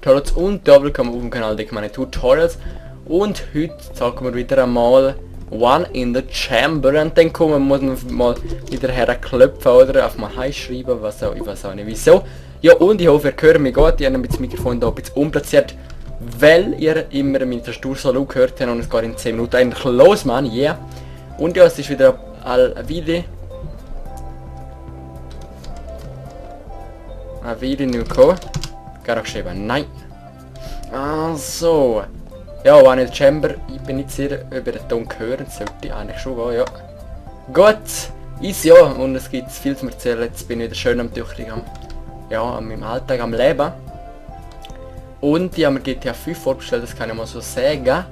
Tutorials und da willkommen auf dem Kanal der meine Tutorials. Und heute zocken wir wieder einmal One in the Chamber und dann kommen wir mal wieder herklopfen oder auf mal Hi schreiben, was auch, ich weiß auch nicht wieso. Ja, und ich hoffe ihr hört mich gut, ich habe das Mikrofon da ein bisschen unplatziert, weil ihr immer meine Tastatur so laut gehört habt und es geht in 10 Minuten eigentlich los, Mann, yeah. Und ja, es ist wieder ein Video nicht gekommen. Gerade geschrieben, nein. Also. Ja, One in the Chamber. Ich bin nicht sicher, ob ihr den Ton hören sollte. Eigentlich schon gehen, ja. Gut. Easy, ja. Und es gibt viel zu erzählen. Jetzt bin ich wieder schön am Tüchtig an meinem Alltag, am Leben. Und ich habe mir GTA 5 vorbestellt, das kann ich mal so sagen.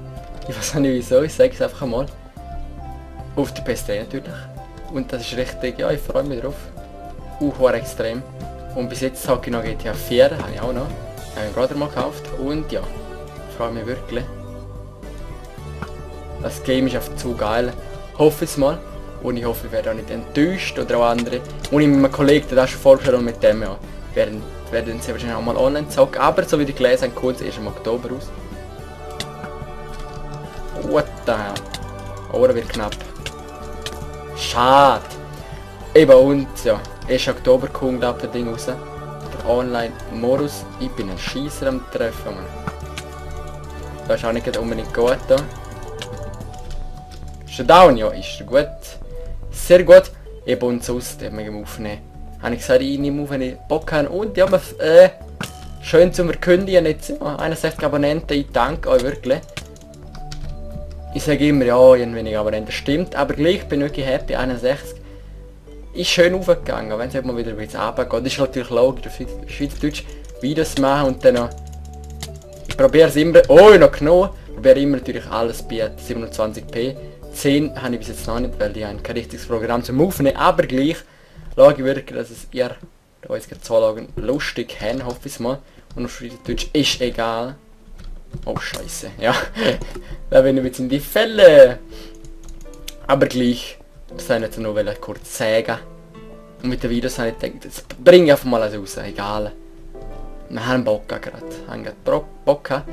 Ich weiß auch nicht wieso, ich sage es einfach mal. Auf der PS3 natürlich. Und das ist richtig, ja, ich freue mich drauf. Extrem. Und bis jetzt habe ich noch GTA 4, habe ich auch noch. Habe ich gerade mal gekauft. Und ja, freue mich wirklich. Das Game ist einfach zu geil. Hoffe es mal. Und ich hoffe, ich werde auch nicht enttäuscht oder auch andere. Und ich mit meinem Kollegen das schon vorgestellt und mit dem ja. Werden sie wahrscheinlich auch mal online zocken. Aber so wie ich gelesen habe, kommt es erst im Oktober raus. What the hell? Oh, das wird knapp. Schade. Eben und ja. 1. Oktober kommt das Ding raus. Der Online-Modus. Ich bin ein Scheisser am Treffen, Mann. Das ist auch nicht unbedingt gut da. Ist er down? Ja, ist er gut. Sehr gut. Eben und sonst, den wir aufnehmen. Habe ich gesagt, ich nehme auf, wenn ich Bock habe. Und ja, schön zum Verkündigen jetzt. Ja, 61 Abonnenten, ich danke euch wirklich. Ich sage immer, ja, ich habe wenig Abonnenten. Stimmt, aber gleich bin ich wirklich happy, 61. Ist schön aufgegangen, wenn es mal wieder ein bisschen runtergeht. Das ist natürlich logisch, auf Schweizerdeutsch Videos machen und dann noch... Ich probiere es immer... Oh, noch genommen! Ich probiere immer natürlich alles bei 27p. 10 habe ich bis jetzt noch nicht, weil ich habe kein richtiges Programm zum Aufnehmen, aber gleich schaue ich wirklich, dass es ihr da jetzt gerade lustig haben, hoffe ich mal. Und auf Schweizerdeutsch ist egal. Oh, scheiße, ja. Da bin ich jetzt in die Fälle. Aber gleich... Das wollte ich jetzt noch kurz sagen. Und mit den Videos habe ich gedacht, jetzt bringe ich einfach mal alles raus, egal. Wir haben Bock gerade. Haben gerade Bock gehabt.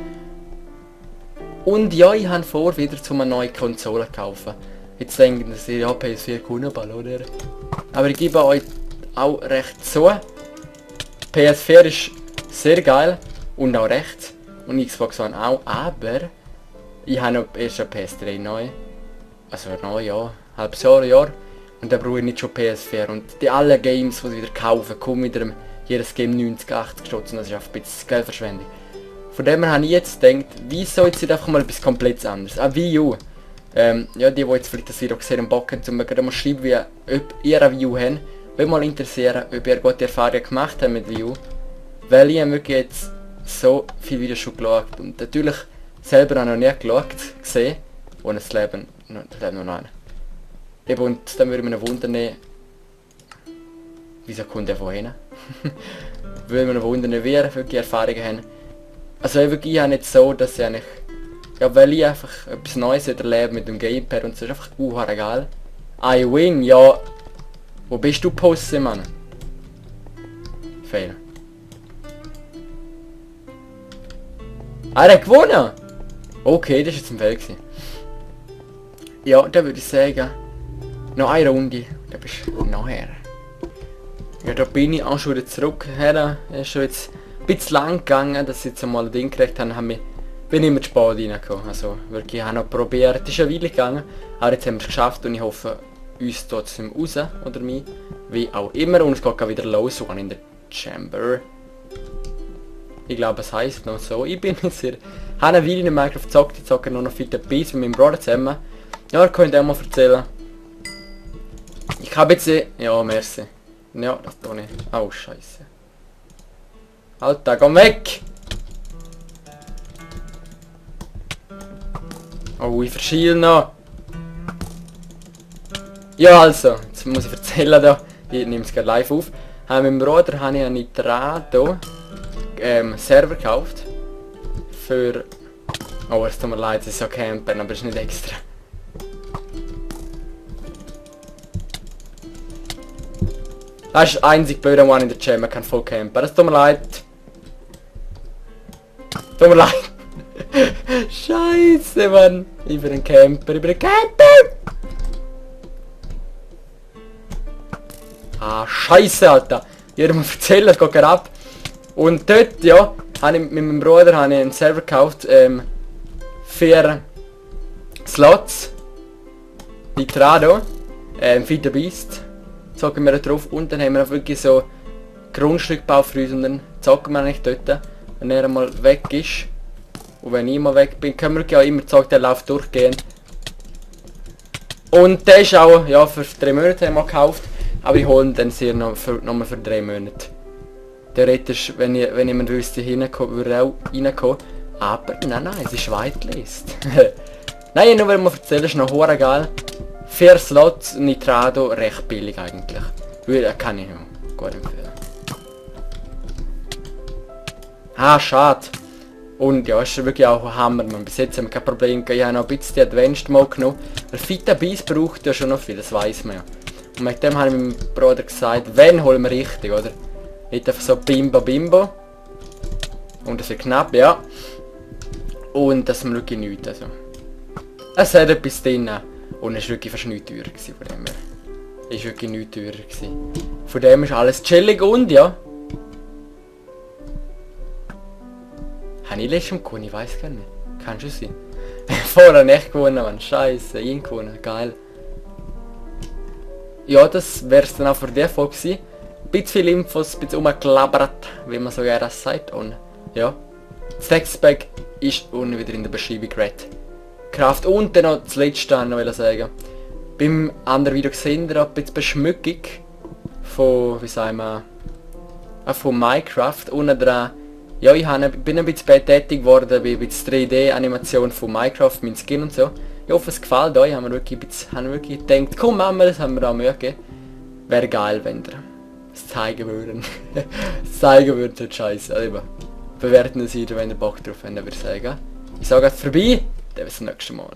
Und ja, ich habe vor, wieder zu einer neuen Konsole zu kaufen. Jetzt denken sie, ja, PS4 Kundenball, oder? Aber ich gebe euch auch recht zu. PS4 ist sehr geil und auch recht. Und Xbox One auch, aber ich habe noch erst eine PS3 neu. Also neu, ja. Halbes Jahr. Und dann brauche ich nicht schon PS4. Und die alle Games, die sie wieder kaufen, kommen wieder jedes Game 90, 80 Stutz. Und das ist einfach ein bisschen Geldverschwendung. Von dem her habe ich jetzt gedacht, wieso jetzt nicht einfach mal etwas komplett anderes? Auch Wii U. Ja, die jetzt vielleicht das Video gesehen haben, Bock haben, zum mal schreiben, wie, ob ihr eine Wii U habt. Würde mal interessieren, ob ihr gute Erfahrungen gemacht habt mit Wii U. Weil ich habe wirklich jetzt so viele Videos schon geschaut. Und natürlich selber auch noch nie gesehen. Und das Leben noch einen. Eben, und dann würde mich wundern, wieso kommt der von hinten? Würde mich wundern, wie ihr wirklich Erfahrungen haben. Also ich habe nicht so, dass ich eigentlich... Ja, weil ich einfach etwas Neues erlebe mit dem Gamepad und so ist einfach geil. I win, ja. Wo bist du, Pussy, Mann? Fail. Ah, er hat gewonnen! Okay, das war jetzt ein Fail gewesen. Ja, dann würde ich sagen... Noch eine Runde, da bist du nachher. Ja, da bin ich auch schon wieder zurück. Es ist schon jetzt ein bisschen lang gegangen, dass ich jetzt einmal ein Ding gekriegt habe. Bin immer zu spät reingekommen. Also wirklich, ich habe noch probiert. Es ist eine Weile gegangen, aber jetzt haben wir es geschafft und ich hoffe, uns trotzdem raus oder mich. Wie auch immer. Und es geht wieder los, One in the Chamber. Ich glaube, es heisst noch so. Ich bin jetzt hier. Ich habe eine Weile in Minecraft gezockt, ich zocke noch viel Beats mit meinem Bruder zusammen. Ja, könnt ihr auch mal erzählen. Ich habe jetzt... Ja, merci. Ja, das tue ich. Oh, scheiße. Alter, komm weg! Oh, ich verschiele noch. Ja, also. Jetzt muss ich erzählen da. Ich nehme es gerade live auf. Mit meinem Bruder habe ich einen Nitrado Server gekauft. Für... Oh, es tut mir leid, es ist so campen, aber es ist nicht extra. Das ist einzig blöd an One in the Chamber, man kann voll campen. Das tut mir leid. Tut mir leid. Scheiße, Mann. Ich bin ein Camper, ich bin ein Camper. Ah, Scheiße, Alter. Jedem erzählen, es geht gerade ab. Und dort, ja, habe ich mit meinem Bruder einen Server gekauft, für Slots. Nitrado, Feed the Beast. Zocken wir da drauf und dann haben wir auch wirklich so Grundstück gebaut für uns und dann zocken wir nicht dort, wenn er mal weg ist. Und wenn ich mal weg bin, können wir ja immer zocken, der läuft durchgehend. Und der ist auch, ja, für 3 Monate haben wir gekauft, aber ich hole ihn dann sehr noch für 3 Monate. Theoretisch, wenn jemand wüsste, würde er auch reinkommen. Aber nein, es ist Whitelist. Nein, nur weil man erzählen, ist noch hure geil. 4 Slots, Nitrado, recht billig eigentlich. Kann ich noch gut empfehlen. Ah, schade. Und ja, ist wirklich auch ein Hammer, man. Bis jetzt haben wir kein Problem gehabt. Ich habe noch ein bisschen die Advanced Mode genommen. Weil Feed the Beast braucht ja schon noch viel, das weiss man ja. Und mit dem habe ich meinem Bruder gesagt, wenn holen wir richtig, oder? Nicht einfach so Bimbo Bimbo. Und das wird knapp, ja. Und das ist wirklich nichts, also. Es hat etwas drin. Und es war wirklich fast nichts teurer gewesen, von dem her. Es war wirklich nichts teurer gewesen. Von dem ist alles chillig und ja. Habe ich letztes Mal gewonnen? Ich weiß gar nicht. Kann schon sein. Vorher nicht gewonnen, Mann. Scheiße, ihn gewonnen. Geil. Ja, das wäre es dann auch für die Folge gewesen. Ein bisschen viele Infos, ein bisschen umgelabert, wie man so gerne sagt. Und ja. Das Textpack ist unten wieder in der Beschreibung red. Kraft und dann noch das letzte noch sagen. Beim anderen Video gesehen ihr ein bisschen Beschmückung von, wie sagen wir, von Minecraft. Unten dran, ja, bin ein bisschen tätig geworden bei ein bisschen 3D-Animation von Minecraft, mein Skin und so. Ich hoffe es gefällt euch, haben wir wirklich gedacht, komm Mama, das haben wir auch Mühe gegeben. Wäre geil, wenn ihr es zeigen würden. Es zeigen würden, so scheiße. Also, bewerten es wieder, wenn ihr Bock drauf habt, würde ich sagen. Ich sage jetzt vorbei, dann bis zum nächsten Mal.